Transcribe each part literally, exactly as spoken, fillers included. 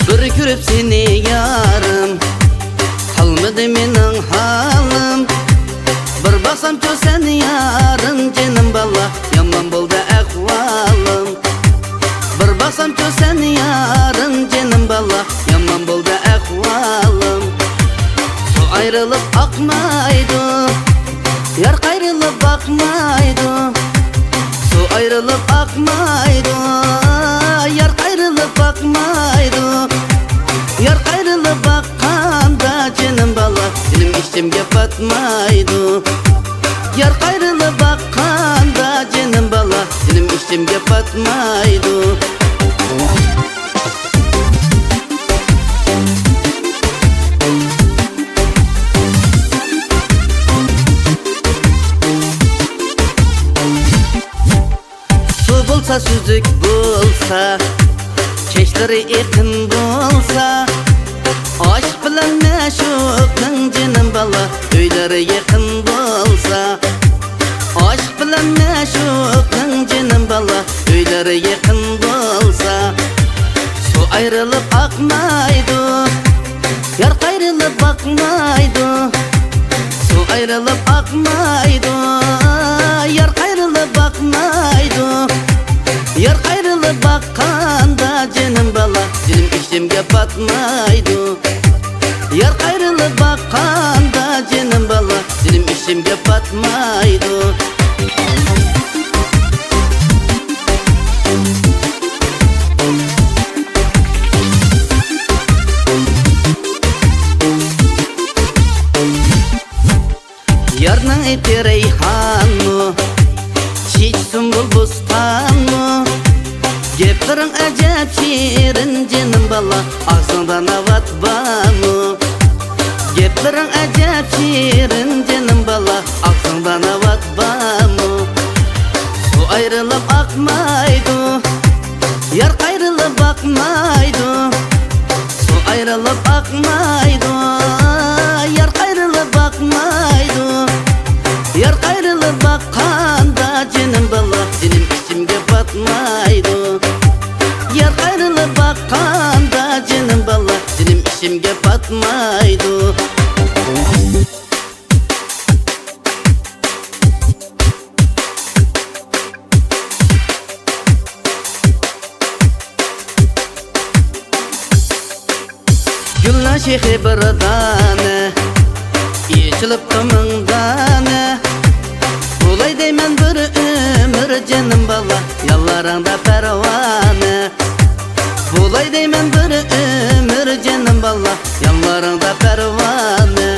بىر كۆرۈپ سېنى يارىم، قالمىدى مېنىڭ ھالىم. بىر باقسامچۇ سەن يارىم، جېنىم بالا، يامان بولدى ئەھۋالىم. بىر باقسامچۇ سەن يارىم، جېنىم بالا، يامان بولدى ئەھۋالىم. سۇ ئايرىلىپ ئاقمايدۇ، يار قايرىلىپ باقمايدۇ. سۇ ئايرىلىپ ئاقمايدۇ، يار قايرىلىپ باقمايدۇ. يار قايرىلىپ باققاندا جېنىم بالا، جېنىم ئىچىمگە پاتمايدۇ. يار قايرىلىپ باققاندا جېنىم بالا، جېنىم ئىچىمگە پاتمايدۇ. سۇ بولسا سۈزۈك بولسا، چاچلىرى ئېقىن بولسا، ئاشىق بىلەن مەشۇقنىڭ جېنىم بالا، ئۆيلىرى يېقىن بولسا، ئاشىق بىلەن مەشۇقنىڭ جېنىم بالا، ئۆيلىرى يېقىن بولسا، سۇ ئايرىلىپ ئاقمايدۇ، يار قايرىلىپ باقمايدۇ. سۇ ئايرىلىپ ئاقمايدۇ، يار قايرىلىپ باقمايدۇ. يار قايرىلىپ باققاندا جېنىم بالا، جېنىم ئىچىمگە پاتمايدۇ. يار قايرىلىپ باققاندا جېنىم بالا، جېنىم ئىچىمگە پاتمايدۇ. يارنىڭ ئېتى رەيھانمۇ، چېچى سۇمبۇل بوستانمۇ؟ گەپلىرىڭ ئەجەب شېرىن جېنىم بالا، ئاغزىڭدا ناۋات بارمۇ؟ گەپلىرىڭ ئەجەب شېرىن جېنىم بالا، ئاغزىڭدا ناۋات بارمۇ؟ سۇ ئايرىلىپ ئاقمايدۇ، يار قايرىلىپ باقمايدۇ. سۇ ئايرىلىپ ئاقمايدۇ، يار قايرىلىپ باقمايدۇ. يار قايرىلىپ باققاندا جېنىم بالا، جېنىم ئىچىمگە پاتمايدۇ. يار قايرىلىپ باققاندا جېنىم بالا، جېنىم ئىچىمگە پاتمايدۇ. گۈلنىڭ شېخى بىر دانە، ئېچىلىپتۇ مىڭ دانە. بولاي دەيمەن بىر ئۆمۈر جېنىم بالا، يانلىرىڭدا پەرۋانە. بولاي دەيمەن بىر ئۆمۈر جېنىم بالا، يانلىرىڭدا پەرۋانە.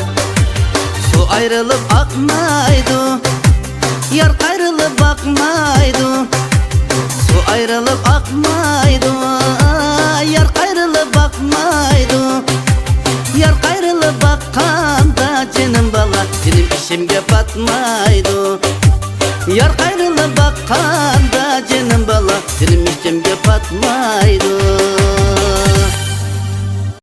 سۇ ئايرىلىپ ئاقمايدۇ، يار قايرىلىپ باقمايدۇ. سۇ ئايرىلىپ ئاقمايدۇ، يار قايرىلىپ باقمايدۇ. يار قايرىلىپ باققاندا جېنىم بالا، جېنىم ئىچىمگە پاتمايدۇ. يار قايرىلىپ باققاندا جېنىم بالا، جېنىم ئىچىمگە پاتمايدۇ.